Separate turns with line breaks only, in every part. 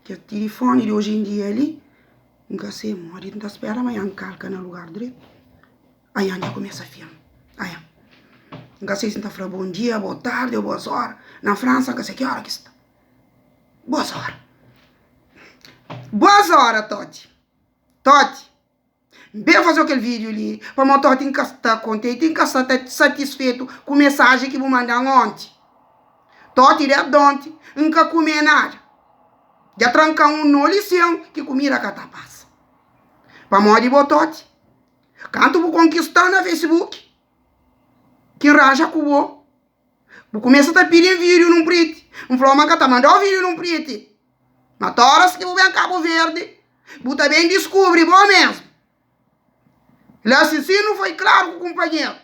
Kel tilifoni di oji en dia li, N ka se modi, N ta spera ma N kalka na lugar dretu. Aian dja kumesa filma. Aian. N ka se si N ta fla bon dia, bo tardi o boas ora. Na Fransa N ka se ki ora ki sta. Boas ora. Boas ora, Toti. Toti. N ben faze-u kel vídiu li pamodi Toti N ka sta kontenti, N ka sta satisfetu ku mesajen ki bu manda-m onti. Toti désdi onti N ka kume nada. Dja tranka-m un nó li sen ki kumida ka ta pasa. Pamodi bo Toti, kantu bu konkista-m na Facebook, ki N ranja ku bo, bu kumesa ta pidi-m vídiu nunpriti. N fla-u ma N ka ta manda-u vídiu nunpriti. Ma ta óras ki bu ben Kabu Verdi, bu ta ben diskubri bo mésmu. La si si nu foi klaru ku kunpanheru.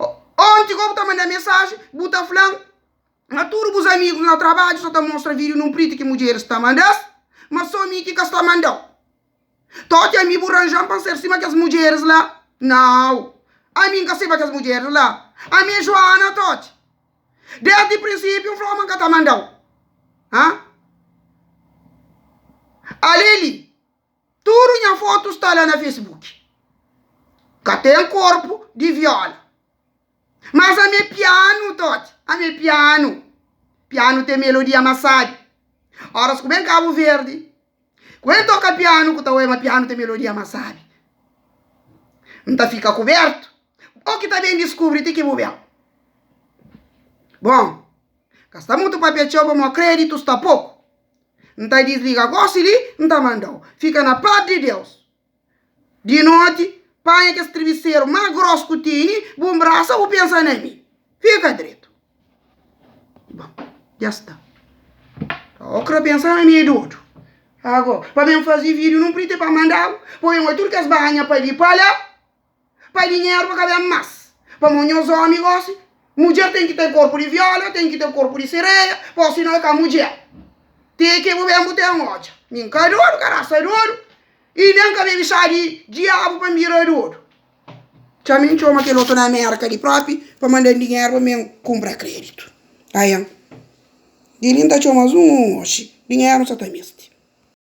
Onti ku bu ta manda mesaji, bu ta fla-m ma tudu bus amigus na trabadju sa ta mostra vídiu nunpriti ki mudjeris ta manda-s, ma sô mi ki ka sta manda-u. Toti ami bu ranja-m pa N ser sima kes mudjeris la? Nau! Ami N ka sima kes mudjeris la. Ami é Joana, Toti. Desdi prinsipiu N fla-u ma N ka ta manda-u. Ha? Ale li, tudu nha fotu sta la na Facebook. Ka ten korpu di viola. Mas ami é pianu, Toti. Ami é pianu. Pianu ten melodia más sábi. Óras ku ben Kabu Verdi, Ku el toka pianu ku ta oia ma pianu ten melodia más sábi. N ta fika kubertu. Bo ki ta ben diskubri ti ki bu ben. Bon, ka sta mutu papia txeu pamodi kreditu sta poku. N ta disliga gosi li, N ta manda-u. Fika na pas di Deus. Di noti, panha kes tribiseru más grós ku tene, bu nbrasa, bu pensa na mi. Fika dretu. Bon, dja sta. Ô kre pensa ma mi é dodu. Ago, pa ben faze vídiu nun priti pa manda-bu, poi un oi tudu kes banha pa li pa la. Pa dinheru pa ka ben más. Pamodi nhos ómi gósi, mudjer ten ki ten korpu di viola, ten ki ten korpu di sereia, pô sinau é ka mudjer. Ti ki bu ben bu ten odja. Mi N ka dodu, ka rasa dodu, i nen N ka bebe xá di diabu pa N bira dodu. Txa mi N txoma kel otu na Amérika li própi pa manda-m dinheru pa mi N kunpra kréditu. Aian, di li N ta txoma-s un oxi, dinheru N sa ta meste.